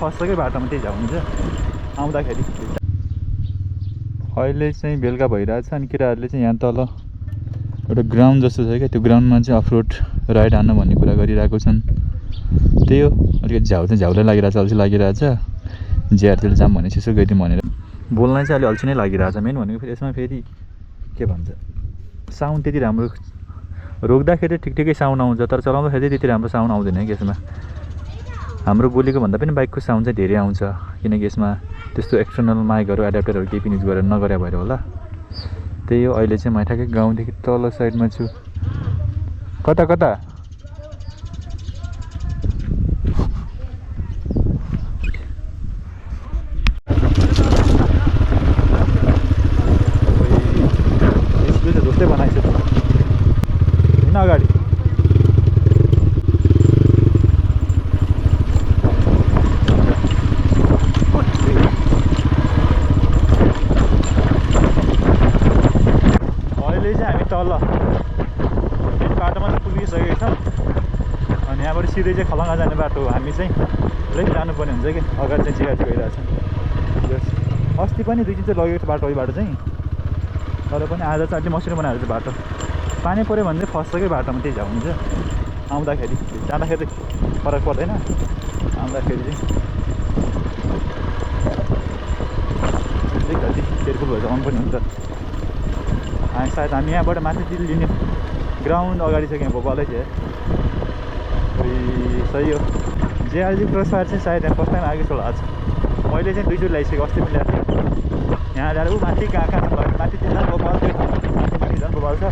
फर्स्टकै बाटोमा त्यही झ्याउ हुन्छ आउँदाखेरि। अहिले चाहिँ बेलुका भइरहेछ अनि केटाहरूले चाहिँ यहाँ तल एउटा ग्राउन्ड जस्तो छ क्या, त्यो ग्राउन्डमा चाहिँ अफरोड राइड हान्न भन्ने कुरा गरिरहेको छन्। त्यही हो, अलिकति झ्याउ चाहिँ झ्याउलाई लागिरहेछ, अल्छी लागिरहेछ। जेआरटीले जाम भनेपछि यसो गइदिउँ भनेर बोल्न चाहिँ अलि अल्छी नै लागिरहेछ। मेन भनेको फेरि यसमा फेरि के भन्छ, साउन्ड त्यति राम्रो रोक्दाखेरि ठिकै साउन्ड आउँछ, तर चलाउँदाखेरि त्यति राम्रो साउन्ड आउँदैन कि यसमा। हाम्रो बोलीको भन्दा पनि बाइकको साउन्ड चाहिँ धेरै आउँछ, किनकि यसमा त्यस्तो एक्सटर्नल माइकहरू एडाप्टरहरू केही पनि युज गरेर नगरे भएर होला। त्यही हो। अहिले चाहिँ म ठ्याक्कै गाउँदेखि तल साइडमा छु। कता कता जस्तै बनाइछ होइन अगाडि। अहिले चाहिँ हामी तल मेन बाटोमा चाहिँ पुगिसकेका छौँ अनि यहाँबाट सिधै चाहिँ खलङ्गा जाने बाटो हो। हामी चाहिँ अलिक जानुपर्ने हुन्छ कि अगाडि चाहिँ जिगाजी गइरहेको छ। अस्ति पनि 2 दिन चाहिँ लगेको छ बाटो, बाटो चाहिँ, तर पनि आज चाहिँ अलिक मसिनो बनाएर चाहिँ बाटो। पानी पऱ्यो भने चाहिँ फर्स्टकै बाटोमा त्यही झ्याउ हुन्छ आउँदाखेरि, जाँदाखेरि फरक पर्दैन, आउँदाखेरि चाहिँ अलिक घटी केयरफुल भएर आउनु पनि हुन्छ। सायद हामी यहाँबाट माथि लिने ग्राउन्ड अगाडि चाहिँ यहाँ भोपालै थियो। सही हो। जेआरजी प्रसार चाहिँ सायद यहाँ फर्स्ट टाइम आएको जस्तो लाग्छ। मैले चाहिँ 2 चोटि ल्याइसकेँ, अस्ति पनि ल्याएको थिएँ। यहाँ ल्याएर ऊ माथि कहाँ छ माथि चाहिँ झन् भोपाल थियो, माथि झन् भोपाल छ।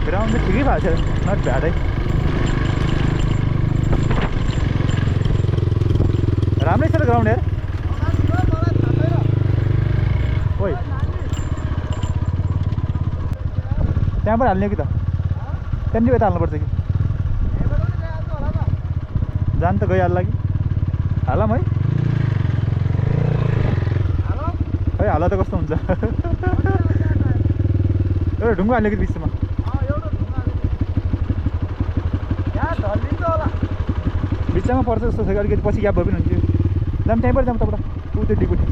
ग्राउन्ड चाहिँ ठिकै भएको छ, नट ब्याड है, राम्रै छ त ग्राउन्ड यार। ओइ त्यहाँबाट हाल्ने कि त, त्यहाँनिर यता हाल्नुपर्छ कि जान त गइहाल्ला कि हालौँ है। खै हाल त कस्तो हुन्छ। एउटा ढुङ्गा हाल्ने कि बिचमा, बिचमा पर्छ जस्तो छ कि अलिकति पछि ग्याप भए पनि हुन्थ्यो। जाम त्यहीँबाट जाऊँ तपाईँलाई ऊ त्यो डिपुटी।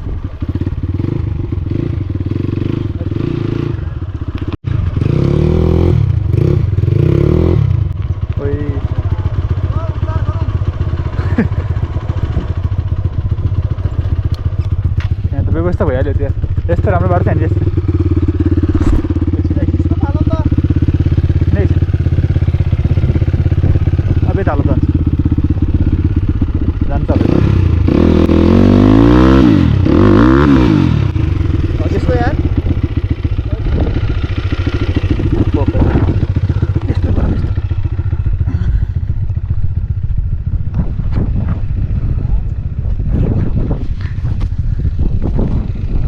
यहाँ त व्यवस्था भइहाल्यो त्यहाँ, यस्तो राम्रो बाटो त्यहाँनिर यस्तो अब यता हाल्नु जान्छ जान्छ त्यस्तो यार।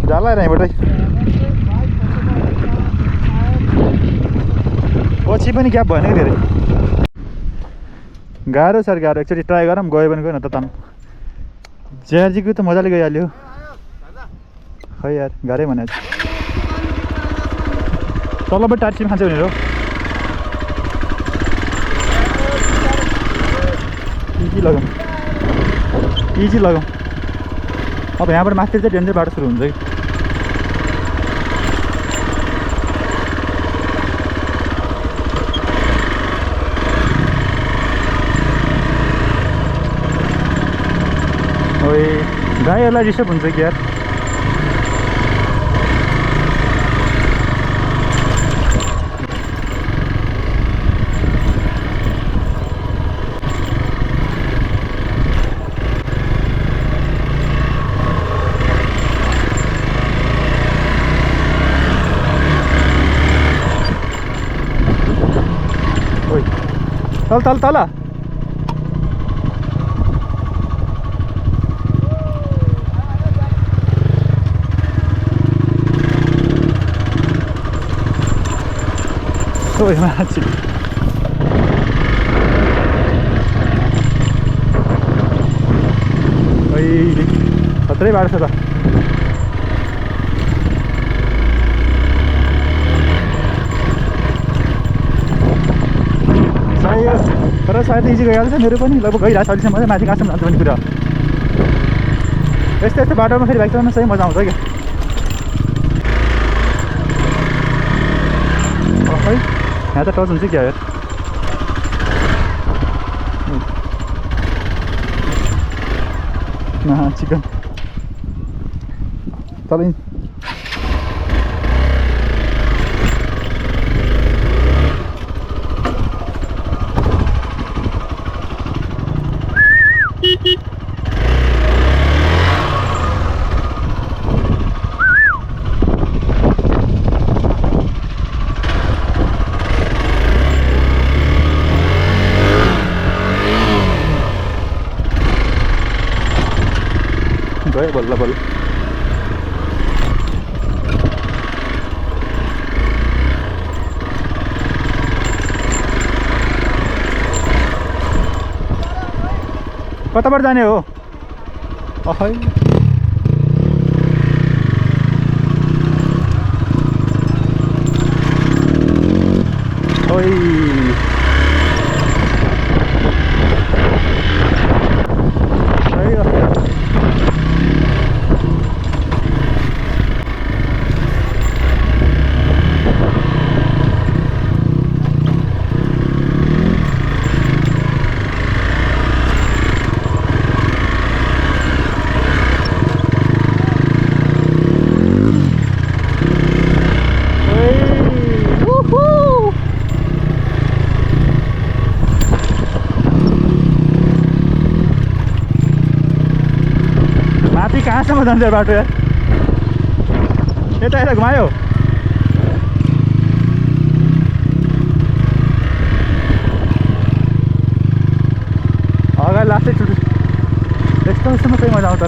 जाला यहाँबाटै पछि पनि ग्याप भएन कि धेरै गाह्रो छ गाह्रो। एकचोटि ट्राई गरौँ, गयो भने गयो न त ताम। जेआरजीको त मजाले गइहाल्यो खै यार, गाह्रै भने तलबाट टार्ची खान्छ भनेर हो। इजी लगाउँ अब यहाँबाट माथि चाहिँ डेन्जर बाटो सुरु हुन्छ कि। गाईहरूलाई डिस्टर्ब हुन्छ कि यार। तल तल तल ओइ मान्छे ओइ खत्रै बाटो छ त। सायद इजी गइहाल्छ मेरो पनि लगभग गइरहेको छ अहिलेसम्म चाहिँ माथि कहाँसम्म जान्छ भन्ने कुरा यस्तो यस्तो बाटोमा फेरि बाइक चलाउन सही मजा आउँछ क्या खै यहाँ त टच हुन्छ क्या यार चिकन तपाईँ गयो बल्ल बल्ल कताबाट जाने हो अहै ओइ कहाँसम्म जान्छ बाटो यार यता यता घुमायो अगाडि लास्टै छुट्टी यस्तोसम्म चाहिँ मजा आउँछ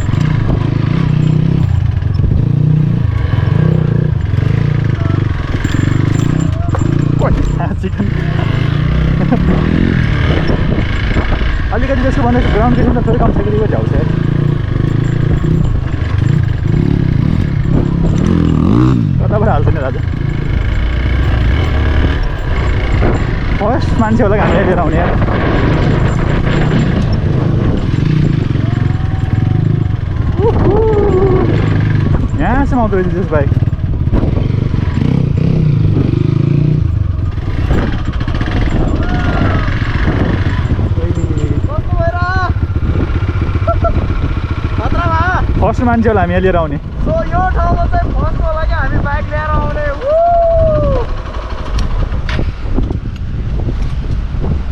चिकन अलिकति त्यसको भन्दा ग्राउन्ड देखिन्छ थोरै कम छ कि झ्याउँछ यार कताबाट हाल्छ नि राजा फर्स्ट मान्छे होला हामीले लिएर आउने यार यहाँसम्म आउँदो रहेछ त्यस बाइक फर्स्ट मान्छे होला हामी यहाँ लिएर आउने सो यो ठाउँमा चाहिँ फर्स्टको लागि हामी बाइक लिएर आउने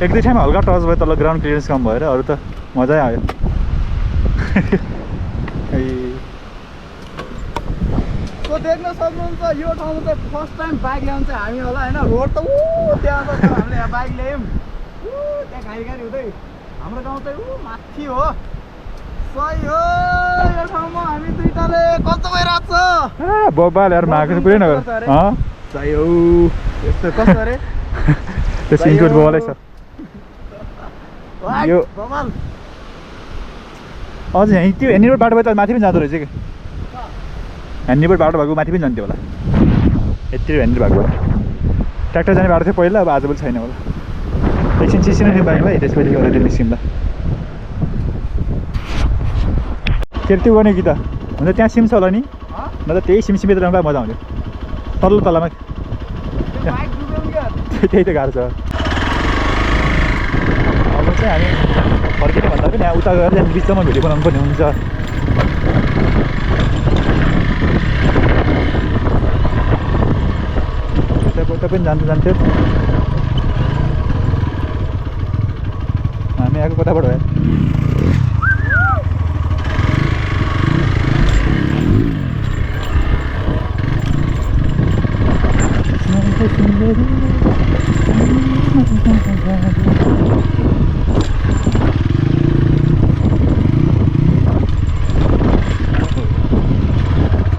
एक दुई ठाउँमा हल्का टच भयो तल ग्राउन्ड क्लियरेन्स कम भएर अरू त मजै आयो सो देख्न सक्नुहुन्छ यो ठाउँमा चाहिँ फर्स्ट टाइम बाइक ल्याउनु चाहिँ हामी होला होइन रोड त त्यहाँ हामीले यहाँ बाइक ल्यायौँ त्यहाँ घाइ हुँदै हाम्रो गाउँ चाहिँ माथि हो सही हो यो ठाउँमा हामी दुईटाले कस्तो भइरहेको छ बब्बाल यार मार्केट पुरै नगर सही हो यस्तो कस्तो अरे त्यो सिन्कोट बबालै छ यो बबाल अझ यहीँ त्यो हेन्डीबाट बाटो भयो त माथि पनि जाँदो रहेछ कि हेन्डीबाट बाटो भएको माथि पनि जान्थ्यो होला यति हेन्डी भएको ट्र्याक्टर जाने बाटो थियो पहिला अब आजभोलि छैन होला एकछिन चिसिनु नि बाइकलाई त्यसपछि गरेर निस्किँदा के अरे त्यो गर्ने कि त हुन्छ त्यहाँ सिम छ होला नि न त त्यही सिमसिमेतिर ल्याउँदा मजा आउँथ्यो तल्लो तल्लामा त्यही त गाह्रो छ अब चाहिँ हामी फर्किने भन्दा पनि यहाँ उता गएर त्यहाँ बिचमा भिडियो बनाउनु पर्ने हुन्छ यता पनि जान्थ्यो हामी आएको कताबाट हो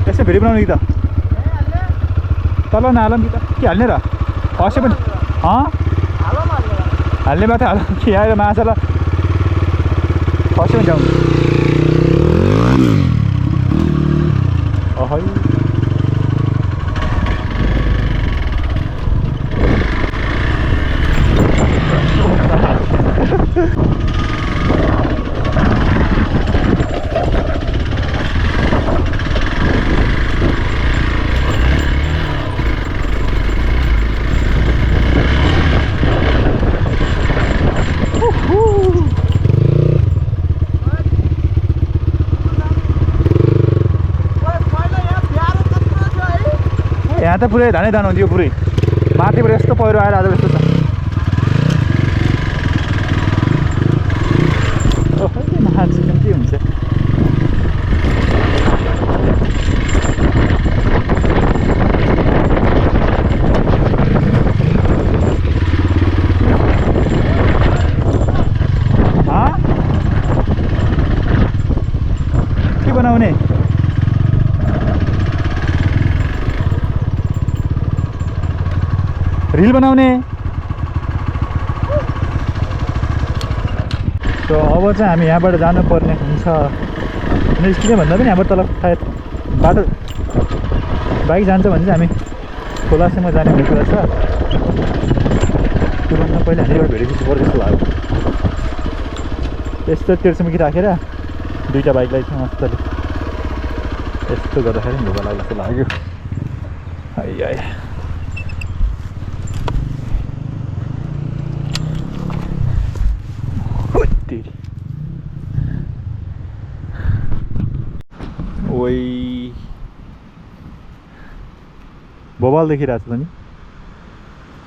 यसो भिडियो बनाउने कि त तल नहालौँ कि त के हाल्ने र फर्स्ट पनि हाल्ने मात्रै हाल के आएर माछालाई फर्स्ट पनि जाउँ अहै यहाँ त पुरै धानै धान हुन्थ्यो पुरै माथिबाट यस्तो पहिरो आएर आज यस्तो छ ओहो नाच के हुन्छ के बनाउने रिल बनाउने सो अब चाहिँ हामी यहाँबाट जानुपर्ने हुन्छ निस्किने भन्दा पनि यहाँबाट तल सायद बाटो बाइक जान्छ भने चाहिँ हामी खोलासम्म जाने भन्ने कुरा छ त्योभन्दा पहिला हामीबाट भेटेपछि पर्छ जस्तो लाग्यो यस्तो तेर्समुखी राखेर दुईवटा बाइकलाई चाहिँ मजाले यस्तो गर्दाखेरि ढोका लाग्यो जस्तो लाग्यो आइ ओइ बबाल देखिरहेको छ नि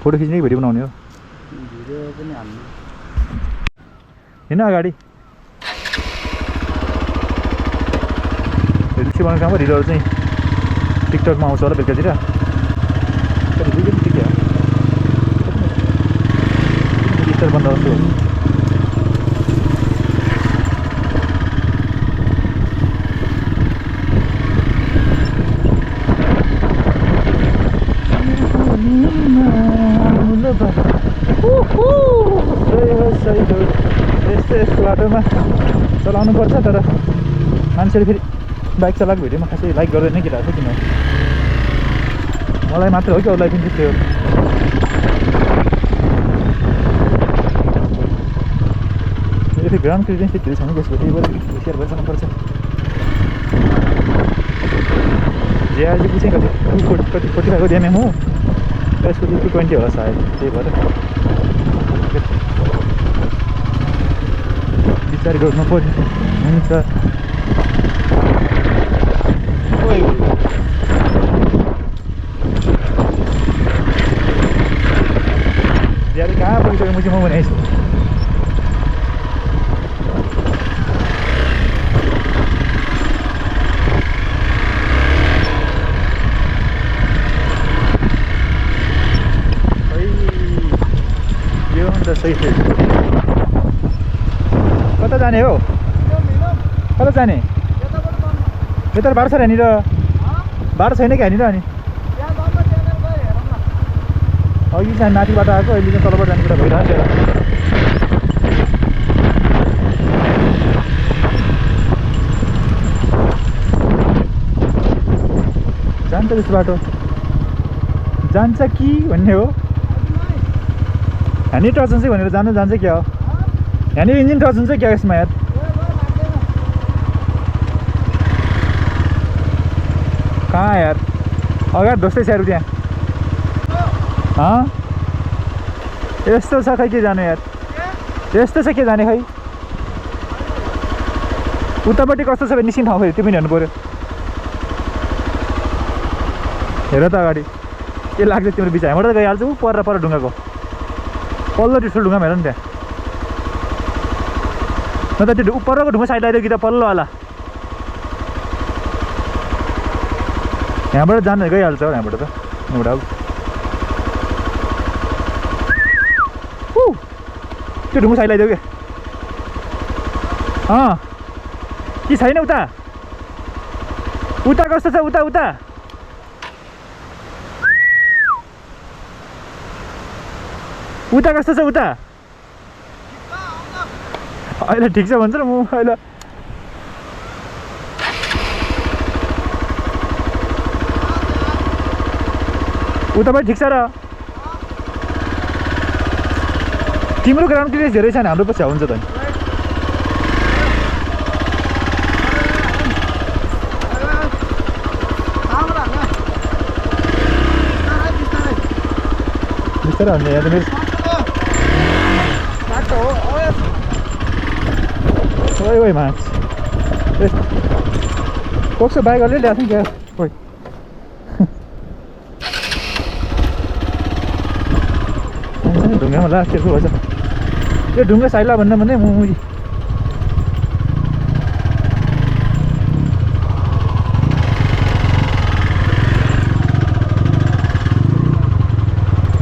फोटो खिच्ने कि भिडियो बनाउने हो भिडियो पनि हाल्नु हिँड्न अगाडि रिल्स बनाउने काम रिलहरू चाहिँ टिकटकमा आउँछ होला बेलुकातिर स्टार बन्द जस्तो यस्तो बाटोमा चलाउनु पर्छ तर मान्छेले फेरि बाइक चलाएको भिडियोमा खासै लाइक गर्दैन केटाहरू किन मलाई मात्र हो कि अरूलाई पनि त्यो फेरि ग्राउन्ड क्लियरेन्स चाहिँ छैन त्यसको त्यही भएर होसियार भएर जानुपर्छ जेआरजी चाहिँ कति 45 डिएमएम हो यसको चाहिँ 220 होला सायद त्यही भएर विचार गर्नु पर्ने हुन्छ जेआरजी कहाँ पुगिसक्यो म भनेको सही थियो कता जाने हो कता जाने यता बाटो छ र यहाँनिर बाटो छैन कि यहाँनिर अनि अघि चाहिँ माथिबाट आएको अहिले चाहिँ तलबाट जाने कुरा भइरहेको छ जान्छ त्यस्तो बाटो जान्छ कि भन्ने हो यहाँनिर टच हुन्छ भनेर जान्छ क्या हो यहाँनिर इन्जिन टच हुन्छ क्या यसमा यार कहाँ यार अगाडि धोस्तै छ यार त्यहाँ यस्तो छ खै के जानु यार यस्तो छ के जाने खै उतापट्टि कस्तो छ भने निस्किने ठाउँ फेरि त्यो पनि हेर्नु पऱ्यो हेर त अगाडि के लाग्छ तिम्रो बिच हामीबाट त गइहाल्छ ऊ पर ढुङ्गाको पल्लो ठुलो ढुङ्गामा हेर नि त्यहाँ न त त्यो परको ढुङ्गा साइड आइदियो कि त पल्लोवाला यहाँबाट जान गइहाल्छ यहाँबाट त एउटा त्यो ढुङ्गा साइड आइदियो क्या कि छैन उता कस्तो छ उता कस्तो छ उता अहिले ठिक छ भन्छ र म अहिले उता पनि ठिक छ र तिम्रो ग्राउन्ड क्लियरेन्स धेरै छैन हाम्रो पछि हुन्छ त बिस्तारै हाल्ने यहाँ त मेरो ओइ माछ कसो बाइक अलि ल्याएको थियो क्या ओइ ढुङ्गामा ला के भएछ यो ढुङ्गा साइला भन्दा भन्दै मुमुरी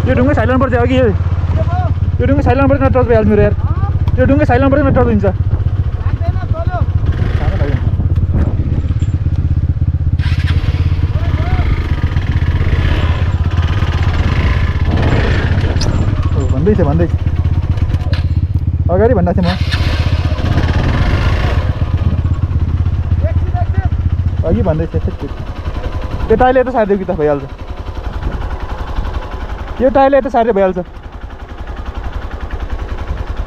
यो ढुङ्गा साइलाउनु पर्छ अघि यो ढुङ्गा साइलाउनु पर्छ न टच भइहाल्छ मेरो यार यो ढुङ्गा साइलाउनु पर्छ न टच हुन्छ भन्दैछ अगाडि भन्दा थिएँ म अघि भन्दैछ यो टाइले यता सारिदियो कि त भइहाल्छ यो टाइले यता सारिदियो भइहाल्छ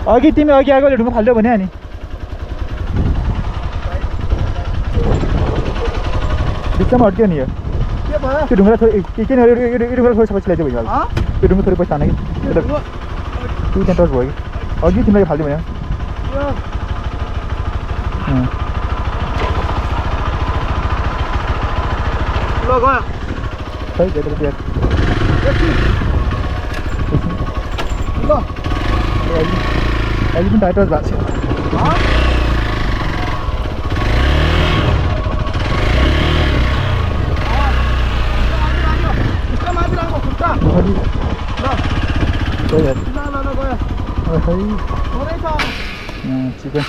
अघि तिमी अघि आएको ढुङ्गा फाल्थ्यौ भने नि बिचमा हट्यो नि यो त्यो ढुङ्गा थोरै किन यो ढुङ्गा थोरै पछि ल्याइदियो भइहाल्छ यो ढुङ्गा थोरै पछि हान कि तु त्यहाँ टच भयो कि अघि तिमीलाई फाल्थ्यो भने ल गयो खै त्यहाँ ल अघि पनि टाइट भएको छ चिकन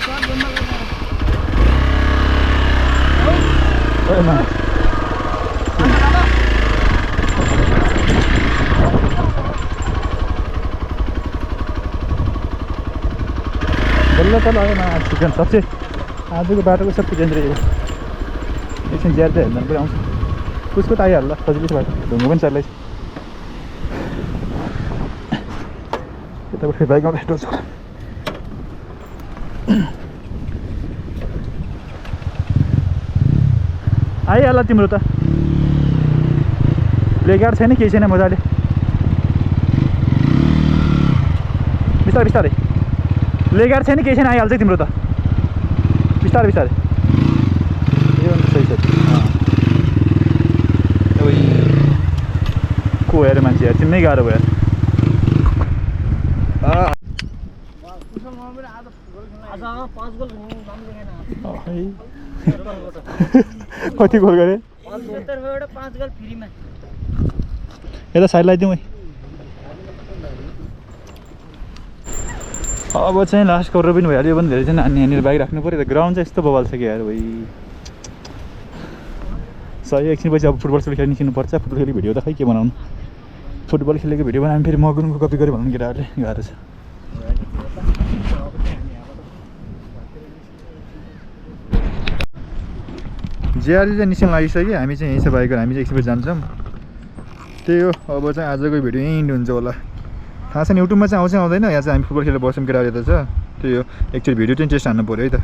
बल्ल तल आयो चिकन सबसे आजको बाटोको सब चिकन रहेको एकछिन ज्यादा हेर्दा पनि आउँछ उसको त आइहाल्ला सजिलै छ बाटो ढुङ्गो पनि चल्दैछ यताबाट फेरि बाइक आउँदा हेर्नु छ आइहाल्ला तिम्रो त लेगार छैन केही छैन मजाले बिस्तारै बिस्तारै लेगार छैन केही छैन आइहाल्छ तिम्रो त बिस्तारै बिस्तारै यो सही छ को हेर मान्छे यार चिन्नै गाह्रो भयो कति गोल गरे यता साइड लगाइदिउँ है अब चाहिँ लास्ट कभर पनि भइहाल्यो यो पनि धेरै चाहिँ नानी यहाँनिर बाइक राख्नु पऱ्यो त ग्राउन्ड चाहिँ यस्तो बवाल छ कि यार भाइ सही एकछिनपछि अब फुटबल खेलेर निस्किनुपर्छ फुटबल खेलेको भिडियो त खै के बनाउनु फुटबल खेलेको भिडियो बनायो फेरि मगनको कपी गऱ्यो भन्नु केटाहरूले गाह्रो छ जिआरजी चाहिँ निस्किन लागिसक्यो हामी चाहिँ यहीँ छ बाइक हामी चाहिँ एकछिनपछि जान्छौँ त्यही हो अब चाहिँ आजको भिडियो यहीँ इन्ड हुन्छ होला थाहा छैन युट्युबमा चाहिँ आउँछ आउँदैन यहाँ चाहिँ हामी फुटबल खेलेर बस्यौँ केटाहरूले त छ त्यही हो एकचोटि भिडियो चाहिँ टेस्ट हान्नु पऱ्यो है त